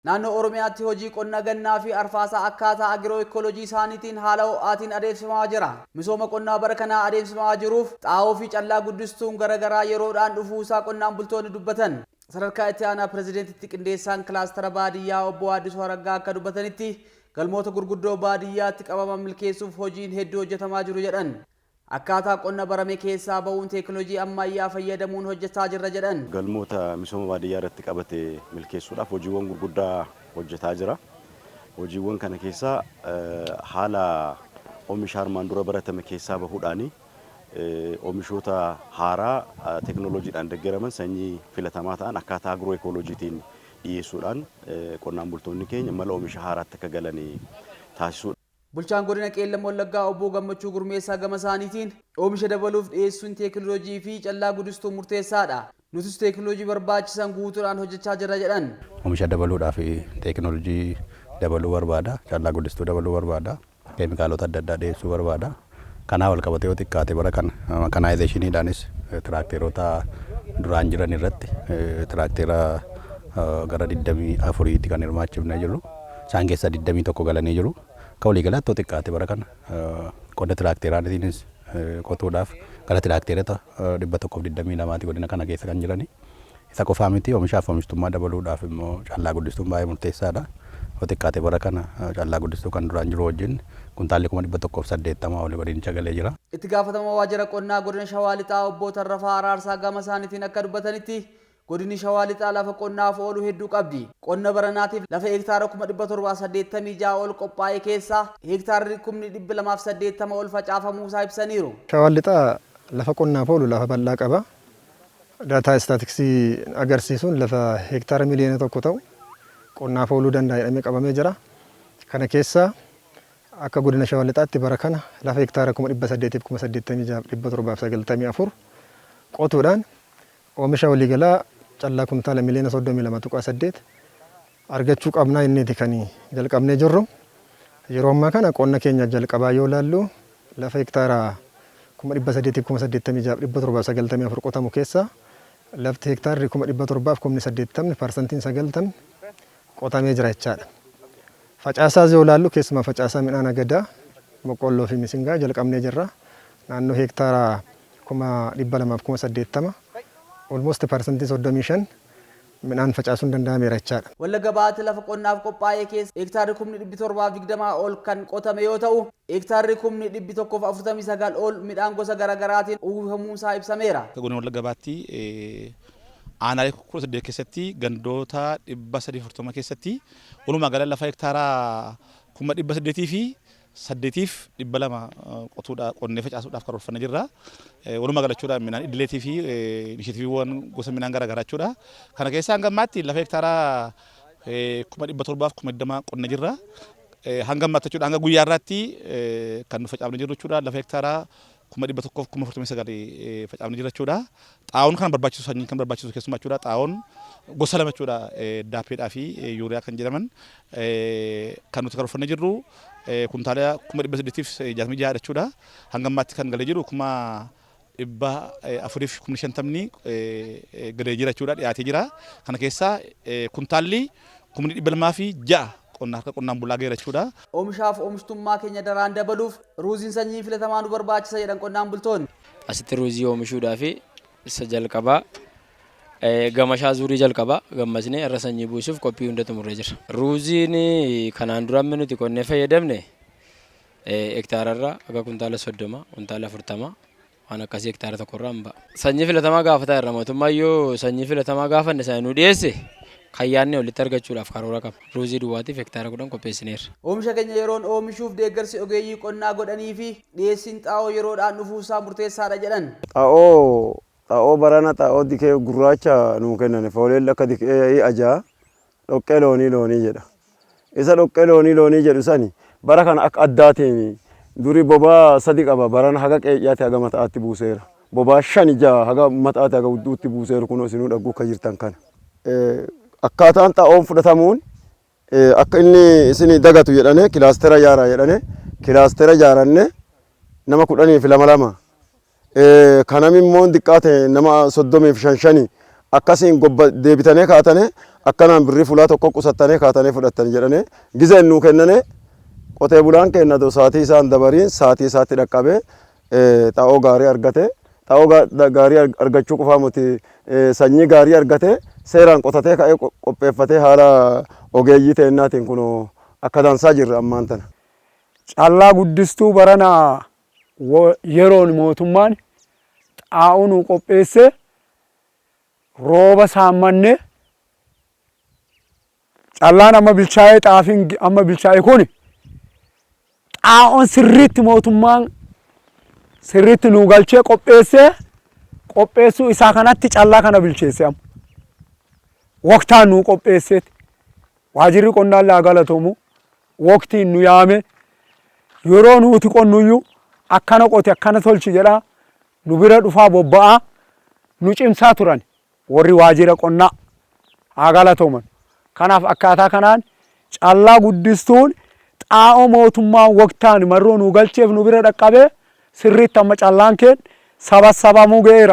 Naannoo Oromiyaatti hojii qonna gannaa fi arfaasaa akkaataa agiroo ikkoolojii isaaniitiin haala ho'aatiin adeemsifamaa jira. Misooma qonnaa bara kanaa adeemsifamaa jiruuf xaa'oo fi callaa guddistuun garaagaraa yeroodhaan dhufuusaa qonnaan bultoonni dubbatan. Sadarkaa itti aanaa pirezideentitti qindeessaan kilaastara baadiyyaa obbo Addisuu Araggaa akka dubbatanitti, galmoota gurguddoo baadiyyaatti qabaman milkeessuuf hojiin hedduu hojjetamaa jiru jedhan. Akkaataa qonna barame keessaa ba'uun teekinooloojii ammayyaa fayyadamuun hojjechaa jirra jedhan. Galmoota misooma baadiyyaa irratti qabate milkeessuudhaaf hojiiwwan gurguddaa hojjetaa jira. Hojiiwwan kana keessaa haala oomisha armaan dura baratame keessaa bahuudhaan oomishoota haaraa teekinooloojiidhaan deeggaraman, sanyii filatamaa ta'an akkaataa agiroo ekooloojiitiin dhiyeessuudhaan qonnaan bultoonni keenya mala oomisha haaraatti akka galan taasisuudha. Bulchaan godina Qeellam Wallaggaa obbo Gammachuu Gurmeessaa gama isaaniitiin, oomisha dabaluuf dhiyeessuun teekinooloojii fi callaa guddistuun murteessaadha. Nutis teekinooloojii barbaachisan guutuudhaan hojjechaa jirra jedhan. Oomisha dabaluudhaaf teekinooloojii dabaluu barbaada. Callaa guddistuu dabaluu barbaada. Keemikaalota adda addaa dhiyeessuu barbaada. Kanaa wal qabatee yoo xiqqaate bara kana mechanizationiidhaanis tiraakteerota duraan jiran irratti tiraakteera gara 24tti kan hirmaachifnee jirru. Isaan keessaa 21 galanii jiru. Akka waliigalaatti yoo xiqqaate bara kana qonna tiraakteeraatiinis qotuudhaaf gara tiraakteerota 122ti godina kana keessa kan jirani. Isa qofaa miti, oomishaaf oomishtummaa dabaluudhaaf immoo callaa guddistuun baay'ee murteessaadha. Yoo xiqqaate bara kana callaa guddistuu kan duraan jiru wajjin kuntaalli 180,000 oli godinicha galee jira. Itti gaafatama waajjira qonnaa godina Shawaa Lixaa obbo Tarrafaa Araarsaa gama isaaniitiin akka dubbatanitti, godinni Shawaa Lixaa lafa qonnaaf oolu hedduu qabdi. Qonna baranaatiif lafa heektaara 786,000 ol qophaa'e keessaa heektaarri 280,000 ol facaafamuusaa ibsaniiru. Shawaan Lixaa lafa qonnaaf oolu lafa bal'aa qaba. Daataa istaatiksii agarsiisuun lafa heektaara 1 miliyoona ta'u qonnaaf ooluu danda'a jedhamee qabamee jira. Kana keessaa akka godina Shawaa Lixaatti bara kana lafa hektaara 886,794 qotuudhaan oomisha waliigalaa callaa kuntaala 32.8 miliyoona argachuu qabnaa inniiti kan jalqabnee jirru. Yeroo ammaa kana qonna keenya jalqabaa yoo laallu, lafa hektaara 886,794 qotamu keessaa lafti hektaarri 780,000, 90%n qotamee jira jechaadha. Facaasaa yoo laallu, keessumaa facaasaa midhaan agadaa boqqolloo fi misingaa jalqabnee jirra. Naannoo hektaara 280,000, almost 35% midhaan facaasuun danda'ameera jechaadha. Wallagga Bahaatti lafa qonnaaf qophaa'e keessa hektaarri 720,000 ol kan qotame yoo ta'u, hektaarri 149,000 ol midhaan gosa garaagaraatiin uwwifamuunsaa ibsameera. Godina Wallagga Bahaatti aanaalee 18 keessatti gandoota 340 keessatti walumaa gala lafa hektaara 808,200 qotuudha qonnee facaasuudhaaf karoorfannee jirra. Walumaa gala jechuudha midhaan idileetii fi inisheetiiviiwwan gosa midhaan garaagaraa jechuudha. Kana keessaa hanga ammaatti lafa hektaara 720,000 qonnee jirra. Hanga ammaatti jechuudha, hanga guyyaa irraatti kan nu facaafnee jirru jechuudha lafa hektaara 149,000 facaafnee jira jechuudha. Xaa'oon kan barbaachisu, sanyiin kan barbaachisu keessumaa jechuudha. Xaa'oon gosa lama jechuudha, daappeedhaa fi yuuriyaa kan jedhaman, kan nuti karoorfannee jirru kuntaala 866,000 jechuudha. Hanga ammaatti kan galee jiru 450,000 galee jira jechuudha, dhiyaatee jira. Kana keessaa kuntaalli 206,000 qonna harka qonnaan bulaa gaheera jechuudha. Oomishaaf oomishtummaa keenya daraan dabaluuf ruuziin sanyii filatamaa nu barbaachisa jedhan qonnaan bultoonni. Asitti ruuzii oomishuudhaaf isa jalqabaa gamashaa zuurii jalqabaa gammasnee irra sanyii buusuuf qophii hunda xumurree jira. Ruuziin kanaan dura amma nuti qonnee fayyadamne hektaararra akka kuntaala 30, kuntaala 40 waan akkasii hektaara tokkorraa hin ba'a. Sanyii filatamaa gaafataa irra mootummaan yoo sanyii filatamaa gaafanne sana nu dhiyeesse, kan yaadne olitti argachuudhaaf karoora qaba. Ruuzii duwwaatiif hektaara 10 qopheessineerra. Oomisha keenya yeroon oomishuuf deeggarsi ogeeyyii qonnaa godhanii fi dhiyeessiin xaa'oo yeroodhaan dhufuusaa murteessaadha jedhan. Xaa'oo barana xaa'oo dikee gurraacha nuu kennan, fooleen akka dikee ajaa dhoqqee loonii loonii jedha. Isa dhoqqee loonii loonii jedhu sani bara kana akka addaatiin duri bobaa sadi qaba, barana haga qeeyyaatti haga mataatti buuseera. Bobaa shani jaha haga mataatti haga hudduutti buuseeru, kunoo isinuu dhagguu akka jirtan kana. Akkaataan xaa'oon fudhatamuun akka inni isin dagatu jedhane, kilaastera ijaaraa jedhane, kilaastera ijaaranne nama 10 fi lama lama. Kanam immoo xiqqaa ta'e nama 35 shani Akkasiin gobba deebitanii kaatanii akkanaan birrii fulaa tokko qusattanii kaatanii fudhattan jedhanii gizeen nuu kennane. Qotee bulaan keenya saatii isaan dabariin saatii isaatti dhaqqabee xaa'oo gaarii argate. Xaa'oo gaarii argachuu qofaa miti, sanyii gaarii argate, seeraan qotatee ka'ee qopheeffatee haala ogeeyyii teennaatiin kun akka dansaa jirra ammaan tana. Callaa guddistuu barana yeroon mootummaan xaa'oo nu qopheesse, rooba saammannee callaan amma bilchaa'ee, xaafiin amma bilchaa'e kun xaa'oon sirriitti mootummaan sirriitti nu galchee qopheessee, qopheessuu isaa kanatti callaa kana bilcheesse, amma waqtaan nu qopheesseeti. Waajirri qonnaan laa galatoomu, waqtiin nu yaame, yeroo nuti qonnuyyuu akkana qote, akkana tolchi jedhaa nu bira dhufaa bobba'aa nu cimsaa turan. Warri waajjira qonnaa haa galatooman. Kanaaf akkaataa kanaan callaa guddistuun xaa'oo mootummaan waqtaan marroo nu galcheef nu bira dhaqqabee sirriitti amma callaan keen saba sabamuu ga'eera.